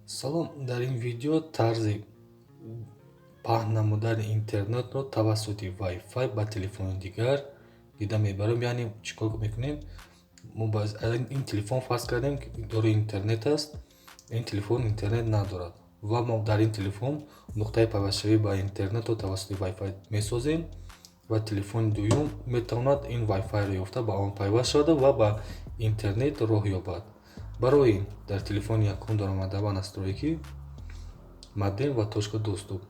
Салом, дар ин видео тарзи паҳн намудани интернетро тавассути Wi-Fi ба телефони дигар дида мебарем. Яъне чӣ кор мекунем? Мо ин телефон фарз кардем, ки дорои интернет аст, ин телефон интернет надорад ва мо дар ин телефон нуқтаи пайвастшавӣ ба интернетро тавассути Wi-Fi месозем ва телефони дуюм метавонад ин Wi-Fi-ро ёфта ба он пайваст шавад ва ба интернет роҳ ёбад. Барои ин дар телефони якум даромада ба настройки, модем ва точка доступ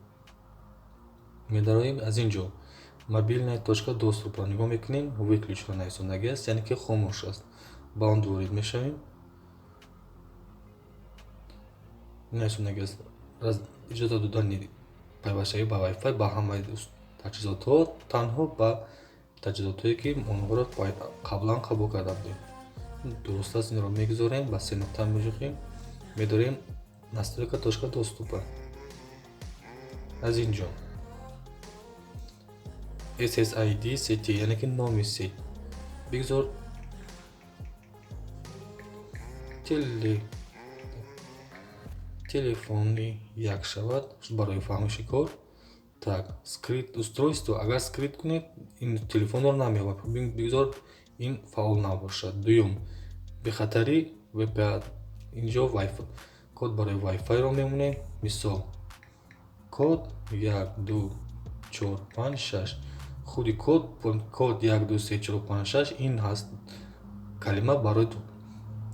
медароем. Аз ин ҷо мобильная точка доступро нигоҳ мекунем, выключено нависондагӣ аст, яъне ки хомӯш аст. Ба он ворид мешавем. Нависондагӣ аст иҷоза додани пайвастшавӣ ба Wi-Fi ба ҳамаи таҷҳизотҳо, танҳо ба таҷҳизотҳое, ки онҳоро қаблан қабул карда будем. Дуруст аст, инро мегузорем, ба се нуқта меҷухем, медорем настройка точка доступа. Аз ин ҷо SSID сети, яъне ки номи сет бигзор телефони як шавад барои фаҳмиши кор. Так, скрыть устройство, агар скрыть кунед, ин телефонро намеёбад, бигзор ин фаъол набошад. Дуюм, бехатарӣ VPN, инҷо Wi-Fi, код барои Wi-Fi-ро мемонем. Мисол, код 1 2 4 5 6. Худи код 1 2 3 4 5 6 ин ҳаст калима барои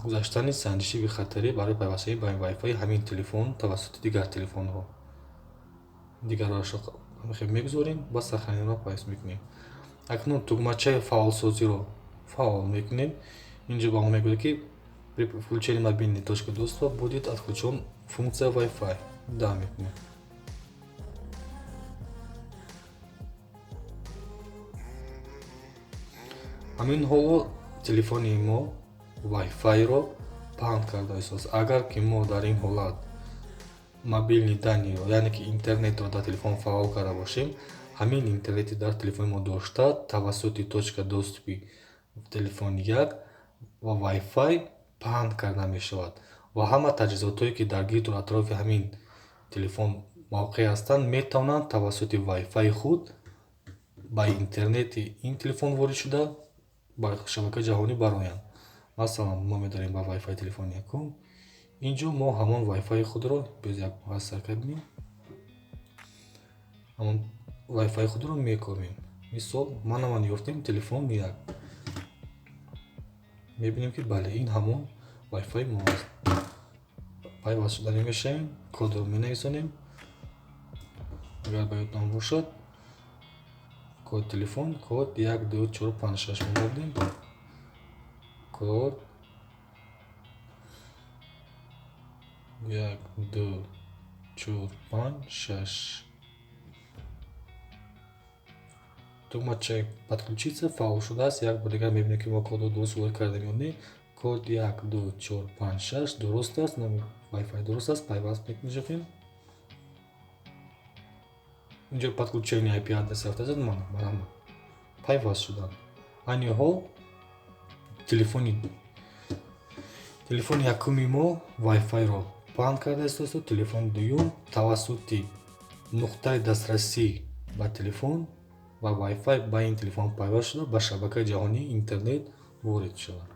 гузаштани санҷиши бехатарӣ барои пайвастшавӣ ба Wi-Fi ҳамин телефон тавассути дигар телефонҳо. Дигарашро мегузорем ва сохранениро пайваст мекунем. Акнун тугмачаи фаъолсозиро фаъол мекунем. Инҷо ба мо мегӯяд, ки при включении мобильной точки доступа будет отключен функция Wi-Fi. Да мекунем. Ҳамин ҳоло телефони мо Wi-Fi-ро паҳн карда истодааст. Агар ки мо дар ин ҳолат мобилни даниро, яъне ки интернетро дар телефон фаъол карда бошем, ҳамин интернети дар телефони мо дошта тавассути точка доступи телефони як ва Wi-Fi паҳн карда мешавад ва ҳама таҷҳизотҳое, ки дар гирду атрофи ҳамин телефон мавқеъ ҳастанд, метавонанд тавассути Wi-Fi худ ба интернети ин телефон ворид шуда ба шабакаи ҷаҳонӣ бароянд. Масалан, мо медорем ба Wi-Fi телефони якум. Инҷо мо ҳамон Wi-Fi худро без як муассар кардем, ҳамон Wi-Fi худро мекобем. Мисол, ман ёфтем телефон як. Мебинем, ки бале, ин ҳамон Wi-Fi мо аст. Пайваст шуда мешавем, кодро менависонем. Агар ба ёдтон бошад, код телефон, код 1 2 4 5 6 монда будем. Код 1 2 4 5 6. Тугмачаи подключиться фаъол шудааст. Як бор дигар мебинем, ки мо кодро дуруст ворид кардем ё не. Код 1 2 4 5 6 дуруст аст, номи Wi-Fi дуруст аст, пайваст мешавем. Инҷо подключение IP адрес рафта, мана марҳамат, пайваст шуданд. Айни ҳол телефони якуми мо Wi-Fi-ро паҳн карда истодааст, телефони дуюм тавассути нуқтаи дастрасӣ ба телефон ва Wi-Fi ба ин телефон пайваст шуда ба шабакаи ҷаҳонии интернет ворид шавад.